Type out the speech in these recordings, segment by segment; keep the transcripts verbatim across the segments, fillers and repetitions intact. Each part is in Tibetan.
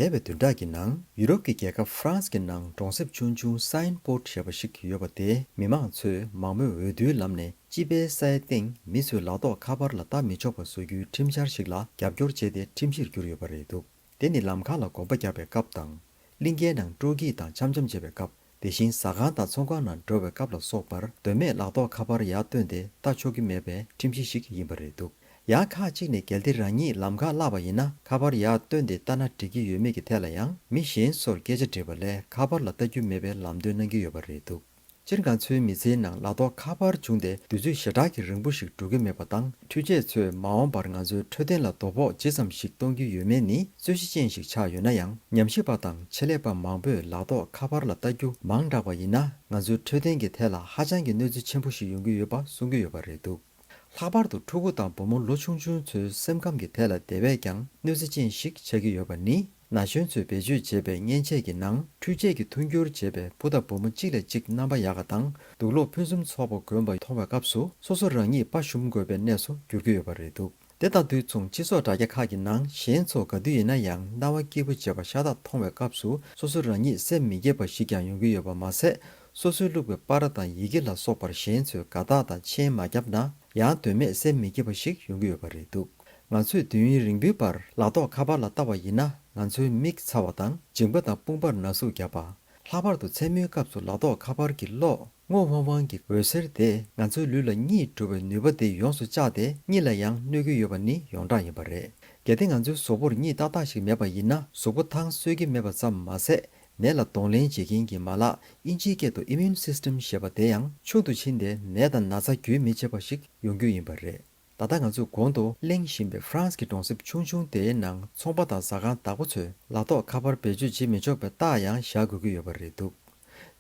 འདས་པའི་བདུན་ཕྲག་གི་ནང་ཡུ་རོབ་ཀྱི་རྒྱལ་ཁབ་ཧྥ་རན་སི་གི་ནང་གྲོང་གསེབ་ཆུང་ཆུང་སའིན་བྷོརྡ་ཞེས་པ་ཞིག་ཡོད་པ་དེ། མི་མང་ཚོས་མང་མོས་འོས་བསྡུའི་ལམ་ནས་སྤྱི་པའི་སའི་སྟེང་མི་ཚོས་ལག་ཐོག་ཁ་པར་ལ་ལྟ་མི་ཆོག་པ་བཟོ་རྒྱུའི་ཁྲིམས་འཆར་ཞིག་ལ་རྒྱབ་སྐྱོར་བྱས་ཏེ་ཁྲིམས་གཞིར་གྱུར་ཡོད་པ་རེད་འདུག་དེ་ནི་ལམ་ཁ་ལ་གོམ་པ་རྒྱག་པའི་སྐབས་དང་། གླིང་ཁའི་ནང་སྤྲོ་སྐྱིད་དང་འཆམ་འཆམ་བྱེད་པའི་སྐབས། དེ་བཞིན་ཟ་ཁང་དང་ཚོང་ཁང་ནང་འགྲོ་བའི་སྐབས་ལ་སོགས་པར། དོན་མེད་ལག་ཐོག་ཁ་པར་ཡར་བཏོན་ཏེ་ལྟ་ཆོག་གི་མེད་པའི་ཁྲིམས་གཞི་ཞིག་ཡིན་པ་རེད་འདུག་ཡང་ཁག་ཅིག་ནས་གལ་ཏེ་རང་ཉིད་ལམ་ཁར་བརླགས་པ་ཡིན་ན། ཁ་པར་ཡར་བཏོན་ཏེ་ལྟ་ན་འགྲིག་གི་ཡོད་མེད་ཀྱི་ཐད་ལ་ཡང་། མི་གཞན་ཚོར་སྐད་ཆ་དྲིས་པ་ལས་ཁ་པར་ལ་ལྟ་རྒྱུ་མེད་པའི་ལམ་སྟོན་གནང་གི་ཡོད་པ་རེད་འདུག་སྤྱིར་ང་ཚོའི་མི་ཚེའི་ནང་ལག་ཐོག་ཁ་པར་བྱུང་སྟེ་དུས་ཚོད་ཞེ་དྲག་གི་རིང་པོ་ཞིག་འགྲོ་གི་མེད་པ་དང་། འཕྲུལ་ཆས་ཚོས་མ་འོངས་པར་ང་ཚོའི་འཕྲོད་བསྟེན་ལ་དོ་ཕོག་ཇི་ཙམ་ཞིག་གཏོང་གི་ཡོད་མེད་ནི་རྩོད་གཞི་ཅན་ཞིག་ཆགས་ཡོད་ན་ཡང་། ཉམས་ཞིབ་པ་དང་ཆེད་ལས་པ་མང་པོས་ལག་ཐོག་ཁ་པར་ལ་ལྟ་རྒྱུ་མང་དྲགས་པ་ཡིན་ན། ང་ཚོའི་འཕྲོད་བསྟེན་གྱི་ཐད་ལ་ཧ་ཅང་གི་གནོད་འཚེ་ཆེན་པོ་ཞིག་ཡོང་གི་ཡོད་པ་གསུང་གི་ཡོད་པ་རེད་འདུག་ལྷག་པར་དུ་ཕྲུ་གུ་དང་བུ་མོ་ལོ་ཆུང་ཆུང་ཚོའི་སེམས་ཁམས་ཀྱི་ཐད་ལ་དེ་བས་ཀྱང་གནོད་འཚེ་ཅན་ཞིག་ཆགས་ཀྱི་ཡོད་པ་ནི། ན་གཞོན་ཚོས་བེད་སྤྱོད་བྱེད་པའི་མཉེན་ཆས་ཀྱི་ནང་འཕྲུལ་ཆས་ཀྱིས་མཐུན་འགྱུར་བྱེད་པའི་བུ་དང་བུ་མོ་གཅིག་ལས་གཅིག་རྣམ་པ་ཡག་ག་དང་། དུག་ལོག་ཕུན་སུམ་ཚོགས་པ་གོན་པ་མཐོང་བའི་སྐབས་སུ། སོ་སོ་རང་ཉིད་དཔའ་ཞུམ་དགོས་པའི་གནས་སུ་འགྱུར་གྱི་ཡོད་པ་རེད་འདུག་དེ་དང་དུས་མཚུངས། སྤྱི་ཚོགས་དྲ་རྒྱ་ཁག་གི་ནང་གཞན་ཚོ་ག་དུས་ཡིན་ན་ཡང་རྣ་བ་སྐྱིད་པོ་བྱེད་པ་ཤ་སྟག་མཐོང་བའི་སྐབས་སུ། སོ་སོ་རང་ཉིད་སེམས་མི་སྐྱིད་པ་ཞིག་ཀྱང་ཡོང་གི་ཡོད་པ་མ་ཟད། སོ་སོའི་བླུགས་པའི་པར་དང་ཡི་གེ་ལ་སོགས་པར་གཞན་ཚོས་དགའ་རྟགས་དང་མཆན་མ་བརྒྱབ་ན་ཡང་དོན་མེད་སེམས་མི་སྐྱིད་པ་ཞིག་ཡོང་གི་ཡོད་པ་རེད་འདུག་ང་ཚོས་དུས་ཡུན་རིང་པོའི་བར་ལག་ཐོག་ཁ་པར་ལ་ལྟ་བ་ཡིན་ན། ང་ཚོའི་མིག་ཚ་བ་དང་། མཇིང་པ་དང་དཔུང་པར་ན་ཟུག་བརྒྱབ་པ། ལྷག་པར་དུ་མཚན་མོའི་སྐབས་སུ་ལག་ཐོག་ཁ་པར་གྱི་གློག་སྔོ་ཧོང་ཧོང་གི་འོད་ཟེར་དེས་ང་ཚོའི་ལུས་ལ་གཉིད་འགྲོ་བའི་ནུས་པ་དེ་ཡོངས་སུ་བཅག་སྟེ། གཉིད་ལ་ཡང་གནོད་ཀྱི་ཡོད་པ་ནི་ཡོངས་གྲགས་ཡིན་པ་རེད། གལ་ཏེ་ང་ཚོའི་གཟུགས་པོར་གཉིད་ཏག་ཏག་ཞིག་མེད་པ་ཡིན་ན། གཟུགས་པོ་ཐང་གསོད་ཀྱི་མེད་པ་ཙམ་མ་ཟད། ནད་ལ་གདོང་ལེན་བྱེད་མཁན་གྱི་མ་ལག་ཨིན་ཇིའི་སྐད་དུ་immune system ཞེས་པ་དེ་ཡང་ཆུང་དུ་ཕྱིན་ཏེ། ནད་དང་ན་ཚ་རྒྱུན་མི་ཆད་པ་ཞིག་ཡོང་རྒྱུ་ཡིན་པ་རེད། ད་ལྟ་ང་ཚོས་གོང་དུ་གླེང་བཞིན་པའི་ཧྥ་རན་སི་གི་གྲོང་གསེབ་ཆུང་ཆུང་དེའི་ནང་ཚོང་པ་དང་ཟ་ཁང་བདག་པོ་ཚོས་ལག་ཐོག་ཁ་པར་བེད་སྤྱོད་བྱེད་མི་ཆོག་པའི་རྟགས་ཡང་བཞག་དགོས་ཀྱི་ཡོད་པ་རེད་འདུག་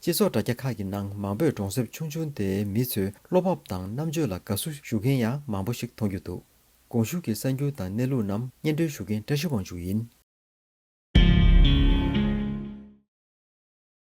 སྤྱི་ཚོགས་དྲ་རྒྱ་ཁག་གི་ནང་མང་པོས་གྲོང་གསེབ་ཆུང་ཆུང་དེའི་མི་ཚོའི་བློ་སྤོབས་དང་རྣམ་དཔྱོད་ལ་དགའ་བསུ་ཞུ་མཁན་ཡང་མང་པོ་ཞིག་མཐོང་རྒྱུ་འདུག་གོང་ཞུས་ཀྱི་གསར་འགྱུར་དང་གནས་ལུགས་རྣམས་སྙན་སྒྲོན་ཞུ་མཁན་བཀྲ་ཤིས་དབང་ཕྱུག་ཡིན།